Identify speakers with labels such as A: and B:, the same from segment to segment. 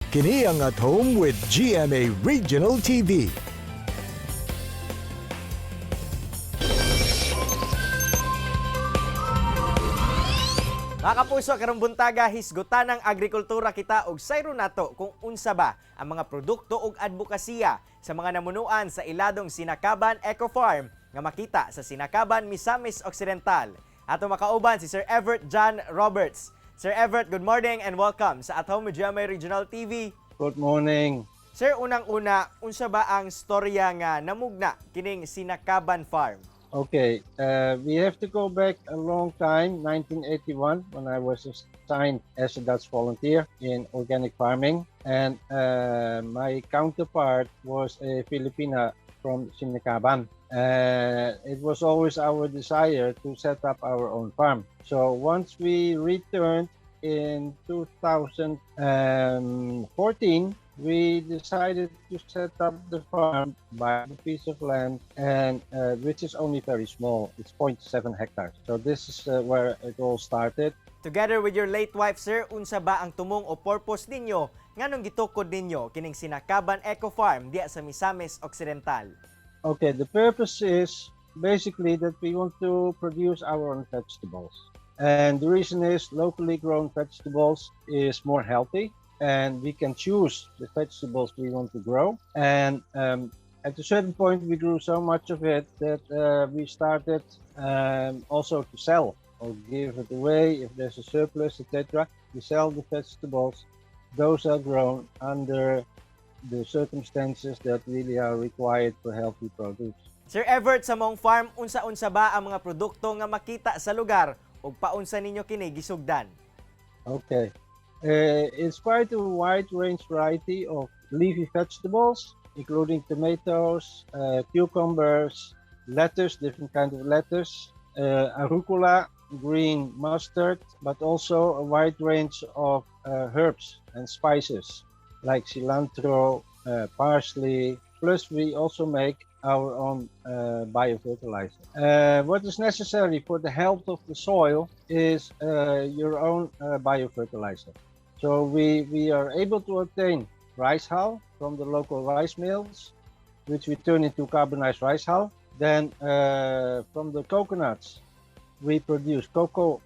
A: Kini ang At Home with GMA Regional TV.
B: Mga kapuso, karong buntaga hisgutan ang agrikultura kita og sayro nato kung unsa ba ang mga produkto ug advokasya sa mga namunuan sa iladong Sinakaban Eco Farm nga makita sa Sinakaban, Misamis Occidental. Ato makauban si Sir Everett John Roberts. Sir Everett, good morning and welcome sa At Home with GMA Regional TV.
C: Good morning.
B: Sir, unang-una, unsa ba ang storya nga namugna kining Sinakaban Farm?
C: Okay, we have to go back a long time, 1981, when I was assigned as a Dutch volunteer in organic farming. And my counterpart was a Filipina from Sinakaban. It was always our desire to set up our own farm. So once we returned in 2014, we decided to set up the farm, buy a piece of land, and which is only very small. It's 0.7 hectares. So this is where it all started.
B: Together with your late wife, sir, unsa ba ang tumong o purpose ninyo nganong gitukod ninyo kining Sinakaban Eco Farm diya sa Misamis Occidental?
C: Okay, the purpose is basically that we want to produce our own vegetables. And the reason is locally grown vegetables is more healthy and we can choose the vegetables we want to grow. And at a certain point, we grew so much of it that we started also to sell or give it away if there's a surplus, etc. We sell the vegetables. Those are grown under the circumstances that really are required for healthy produce.
B: Sir Everett, sa mong farm, unsa-unsa ba ang mga produkto nga makita sa lugar ug paunsa ninyo kini gisugdan?
C: Okay. It's quite a wide range variety of leafy vegetables, including tomatoes, cucumbers, lettuce, different kind of lettuce, arugula, green mustard, but also a wide range of herbs and spices like cilantro, parsley. Plus, we also make our own biofertilizer. What is necessary for the health of the soil is your own biofertilizer. So we are able to obtain rice hull from the local rice mills, which we turn into carbonized rice hull. Then from the coconuts, we produce cocoa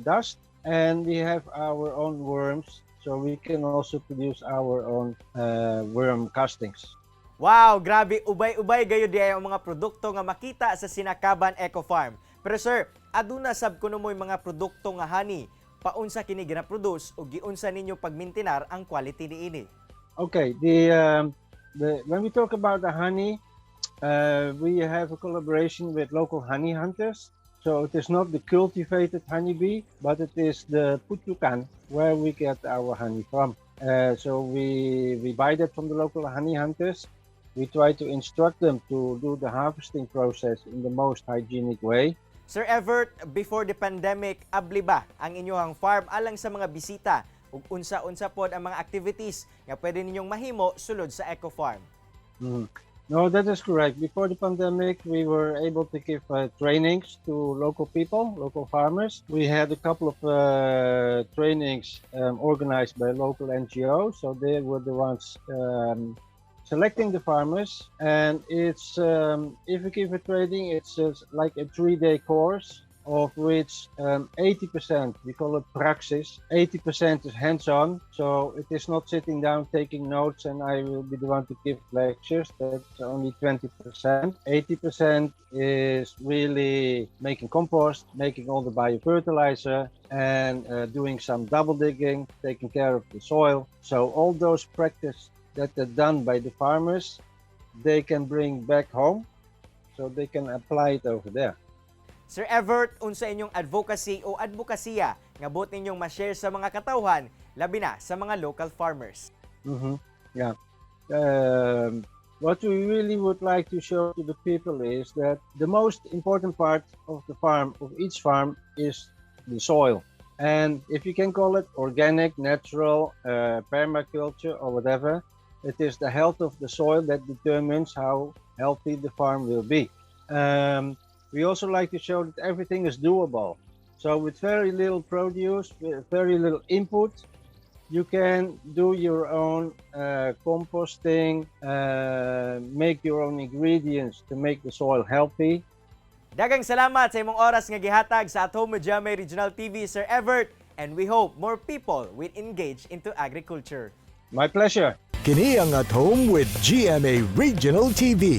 C: dust, and we have our own worms, so we can also produce our own worm castings.
B: Wow, grabe, ubay-ubay gayud diay ang mga produkto nga makita sa Sinakaban Eco Farm. Pero sir, aduna sab kuno mo'y mga produkto nga honey. Paunsa kini gina-produce ug giunsa ninyo pagmintinar ang quality niini?
C: Okay, the when we talk about the honey, we have a collaboration with local honey hunters. So it is not the cultivated honeybee, but it is the putukan where we get our honey from. So we buy that from the local honey hunters. We try to instruct them to do the harvesting process in the most hygienic way.
B: Sir Everett, before the pandemic, abli ba ang inyong farm alang sa mga bisita ug unsa-unsa pod ang mga activities nga pwede ninyong mahimo sulod sa Eco Farm?
C: No, that is correct. Before the pandemic, we were able to give trainings to local people, local farmers. We had a couple of trainings organized by local NGOs. So they were the ones selecting the farmers. And it's if we give a training, it's like a 3-day course, of which 80%, we call it praxis, 80% is hands-on. So it is not sitting down taking notes and I will be the one to give lectures. That's only 20%. 80% is really making compost, making all the biofertilizer, and doing some double digging, taking care of the soil. So all those practice that are done by the farmers, they can bring back home, so they can apply it over there.
B: Sir Everett, unsa inyong advocacy o advokasya nga buot ninyong ma-share sa mga katawhan, labi na sa mga local farmers?
C: Yeah. What we really would like to show to the people is that the most important part of the farm, of each farm, is the soil. And if you can call it organic, natural, permaculture or whatever, it is the health of the soil that determines how healthy the farm will be. We also like to show that everything is doable. So with very little produce, with very little input, You can do your own composting, make your own ingredients to make the soil healthy.
B: Daghang salamat sa imong oras nga gihatag sa At Home with GMA Regional TV, Sir Evert, and we hope more people will engage into agriculture.
C: My pleasure.
A: Kini ang At Home with GMA Regional TV.